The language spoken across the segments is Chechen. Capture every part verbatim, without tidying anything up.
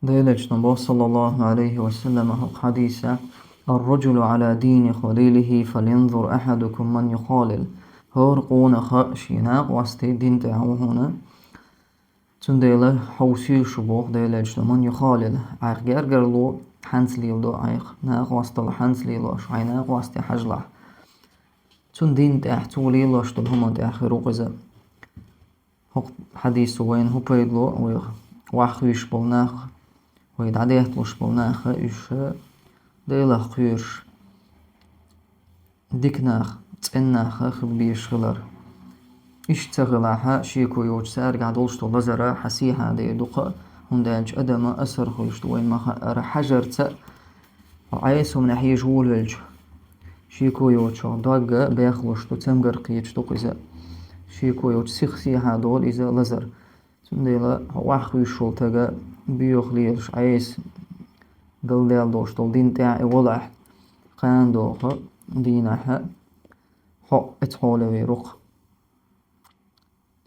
Делачун бо, саллаллаху алейхи ва саллям, хьадиса: «الرجل على دين خليله فلينظر أحدكم من يخالل». ХӀора къонах шен накъостий дин тӀехь ву хьуна. Цундела хьовсийла шу боху Делачун: «من يخالل». Айхьа гергарло хьанца леладо айхьа, накъостал хьанца лелош, хьайн накъостий хьажалахь. Цуьнан дин тӀехь, цо лелош долу хӀуманна тӀехь хир ву иза. ХӀокху хьадисо вайна хӀун пайда ло вайх? Ваха хуьйсуш болу нах, вай дӀадетталуш болу нах, уьш Делах кхоьруш, дика нах, цӀена нах хила безаш хилар. Иштта ца хилахь, шеко йоцуш цаьргахь долуш долу лазар хьан сехьа дер ду-кх, хӀунда аьлча адама асар хуьлуш ду вайна ма-хаъара хьажарца а, хьо Ӏеса хӀуманехь хьежа волавелча, шеко йоцуш дог бехлуш ду, цамгар кхеташ ду-кх иза. Шеко йоцуш сих сехьа долу иза лазар. Цундела хьо ваха хуьйсуш волу стага боьха лелаш Ӏеса галдаьлла долуш долу дин тӀехь а и волахь, кхана доху дийнахь а хьо а эцхьолевер ву-кх.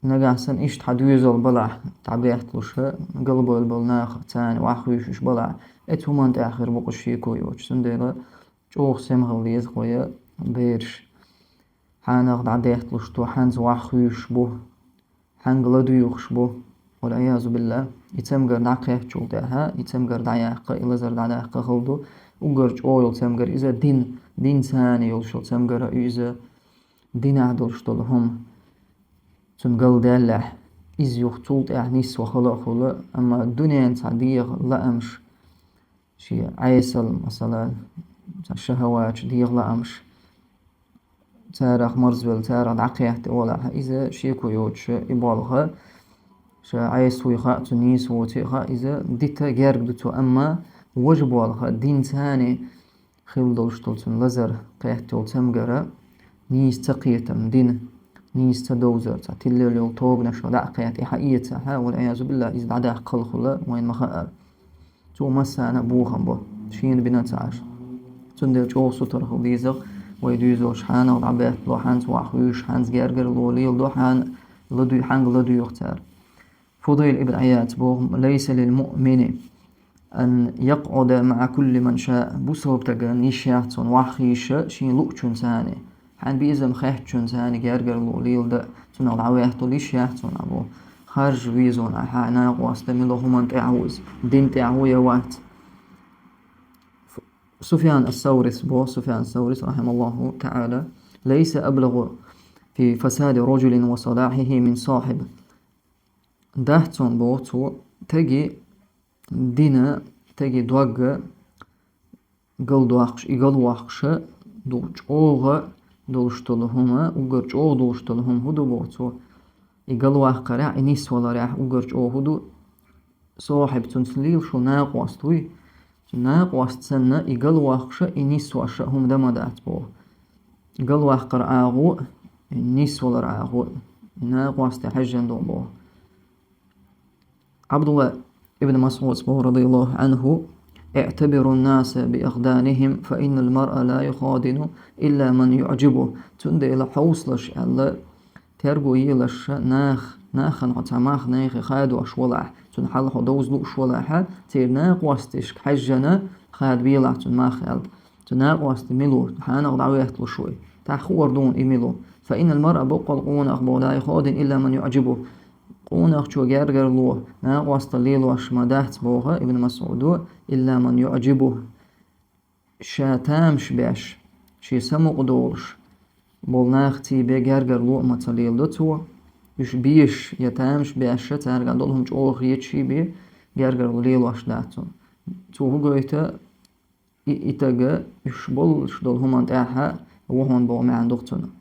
Нагахь санна иштта хьан доьзал балахь, дӀабетталуш, галбевлла болу нах, царна ваха хуьйсуш балахь, эцу хӀуманна тӀехь хир бу-кх шеко йоцуш. Цундела чӀогӀа сема хила деза-кх вай бераш. Хьанах дӀадетталуш ду, хьанца ваха хуьйсуш бу, хьаьнга ладуьйгӀуш бу. Вал-Ӏиязу биллахӀ, и цамгар дӀакхаьччул тӀаьхьа, и цамгар дӀаяккха, и лазар дӀадаккха хала ду. Уггар чӀогӀа йолу цамгар иза дин, динца йолуш йолу цамгар а иза, динехь долуш долу хӀума цунна галдаьллехь, иза юха цул тӀаьхьа нисван хала а хуьлу, амма дуьненан цхьа дегӀан лаамаш, шен Ӏесалла, масала, цхьа шахӀаваташ, дегӀан лаамаш, царах марзвелла, царах дӀакхетта и волахь, иза шеко йоцуш и болх, ша Ӏеса вуй хаьа, цу нийса воций хаьа, иза дита герга ду цо, амма важа болх, динца хила долуш долу цуьнан лазар кхетта йолу цамгар а, нийса ца кхетам дин, нийса ца довзар, цхьа тиллал йолу тобанаш дӀа а кхетта, и хьаэцахь, вал-Ӏиязу биллахӀ, иза дӀадаккха хала хуьлу вайна ма-хаъара. Цо массарна а бохам бо, шена бина а ца Ӏаш. Цундела чӀогӀа сутара хила деза-кх вай доьзалш, хьанах дӀабеттало, хьанца ваха хуьйсуш, хьанца гергарло леладо, хьан ладуй-, хьаьнга ладуьйгӀу цара. Фудайл ибн Ӏияз боху: «ليس للمؤمن أن يقعد مع كل من شاء». Бусалба стагана йиш яц цунна ваха хуьйсуш шен луучунца, хьан безам хеттачунца гергарло леладан, цунах дӀахӀоьттал йиш яц цунна боху. Харжа веза хьан накъост, мила хӀуманна тӀехь ву иза, дин тӀехь ву я вац. Суфьян ас-Саврис боху, Суфьян ас-Саврис, рахьимахуллаху таӀала: «ليس أبلغ في فساد رجل وصلاحه من صاحب». Дац цунна боху цо, стеган дин а, стеган дог а галдоккхуш, и галвоккхуш а ду чӀогӀа долуш долу хӀума, уггар чӀогӀа долуш долу хӀума хӀун ду боху цо? И галваккхарехь, и нисваларехь уггар чӀогӀа хӀун ду? Сохьиб, цуьнца лелаш волу накъост вуй, цу накъост санна и галвоккхуш а, и нисвеш а хӀума дан ма дац боху. Галваккхар агӀо а, и нисвалар агӀо а, и накъосте хьаьжжина ду боху. Ӏабдулла ибн МасӀуда боху, радияллаху Ӏанху: «اعتبروا الناس بأخدانهم، فإن المرء لا يخادن إلا من يعجبه». Цундела хьовсалаш аьлла, терго елаш нах, нахана хьо цхьа мах нехан хадош валахь, цуьнан хьал хьо довза лууш валахь, церан накъосташка хьаьжжина хадабелахь цуьнан мах аьлла. Цу накъостий мила ву, хьанах дӀахӀоьтталуш вуй? Тахьа хуур дуна и мила ву. «فإن المرء», боккъал къонах боху, «لا يخادن إلا من يعجبه». Къонахчо гергарло, накъостал лелош ма дац боху Ибн МасӀуда, «إلا من يعجبه». Ша тамаш беш, шен самукъа долуш болу нах ций бен гергарло а ма ца леладо цо. Уьш безаш я тамаш беш, цаьргахь долу хӀума чӀогӀа хеташ бен гергарло лелош дац цунна. Цо хӀун гойту? И, и стаг уьш боллуш долу хӀуманна тӀехь ву хьуна боху маьӀна ду-кх цуьнан.